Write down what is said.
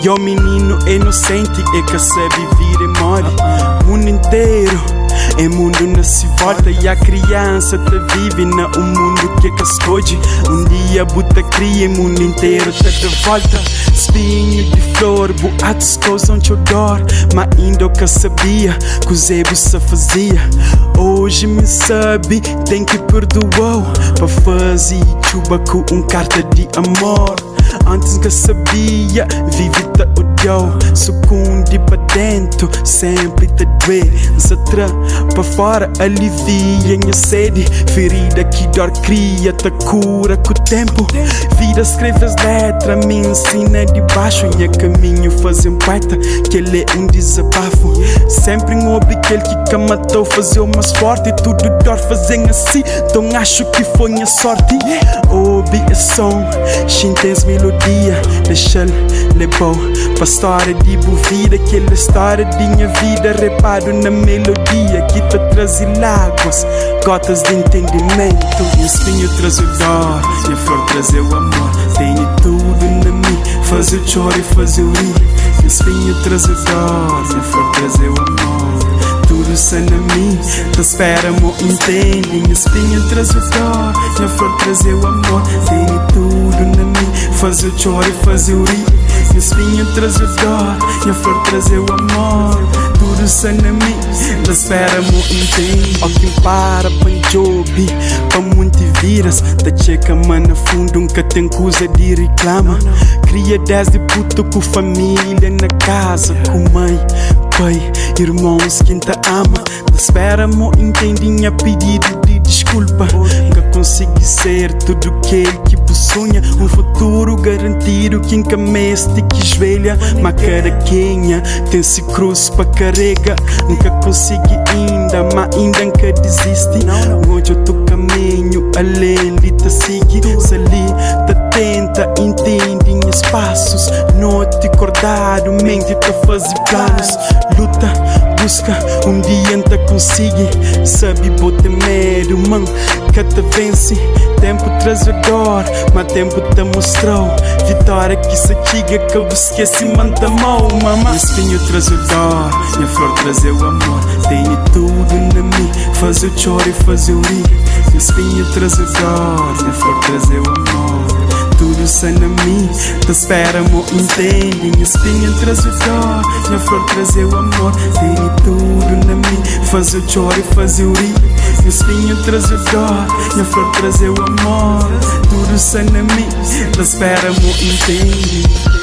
Yo mininu inosenti e ka sabe vida é modi. Mundu interu é mundu na si volta i a kriansa ta vive na un mundu ki e ka skodje. Un dia bu ta kria i mundu interu ta da volta. Spinhu di flor, bu atus kauzam txeu dor, ma inda u ka sabia kuzê bu sa fazia. Oji mi sabe ten ki perdoa-u pa faze txuba ku un karta di amor. Antis N ka sabia, vive ta odia-u, sukundi pa déntu sénpri ta duê. N sa tra pa fóra, alivia nha sedi, ferida ki dór kria ta kura ku ténpu. Vida skrebe es létra, mi nsina di baxu nha kaminhu faze-m puéta, kel é un dizabafu. Sénpri N obi kel ki ka mata-u faze-u más fórti, tudu dór faze-m asi, nton axu ki foi nha sórti. Obi es son. Xinti es melodia, dexa-l leba-u pa stória di bu vida. Kel é stória di nha vida, repadu na melodia ki ta traze láguas, gotas di ntendimentu. Nha spinhu traze-u dor, nha flor traze-u amor. Tene tudu na mi, faze-u txora i faze-u ri. Nha spinhu traze-u dor, nha flor traze-u amor. Tudu sta na mi, ta spera mo intende. Nha spinhu traze-u dor, nha flor traze-u amor. Tene tudu na mi, faze-u txora i faze-u ri. Nha spinhu traze-u dor, nha flor traze-u amor. Tudu sta na mi, ta spera mo intende. Ó ki N para pa N djobe pa munti vidas, ta txeka ma na fundu N ka ten kuza di riklama. Kria désdi putu ku família na kaza, ku mai, pai, irmons ki N ta ama. Ta spera mo intendi nha pididu di diskulpa. N ka konsigi ser tudu kel ki bu sunha. Un futuru garantidu ki N ka meste ki juelha. Ma kada kenha ten si krus pa karega. N ka konsigi inda, ma inda N ka dizisti. N odja otu kaminhu, ale-l li ta sigi. Sta li ta tenta intendi nhas pasus. Noti kordadu, menti ta faze planus. Luta, buska, un dia N ta konsigi. Sabe bo ten medu, ma N ka ta vense. Ténpu traze dór, ma ténpu ta mostra-u vitória ki sa txiga. Ka bu skese ma N ta ama-u, mama. Nha spinhu traze-u dór, nha flor traze-u amor. Tene tudu na mi, faze-u txora i faze-u ri. Nha spinhu traze-u dór, nha flor traze-u amor. Tudu sa na mi. Ta spera mo intende. Nha spinha traze dor, nha flor traze amor. Tene tudu na mi, faze-u txora i faze-u ri. Nha spinha traze dor, nha flor traze amor. Tudu sta na mi, ta spera mo intende.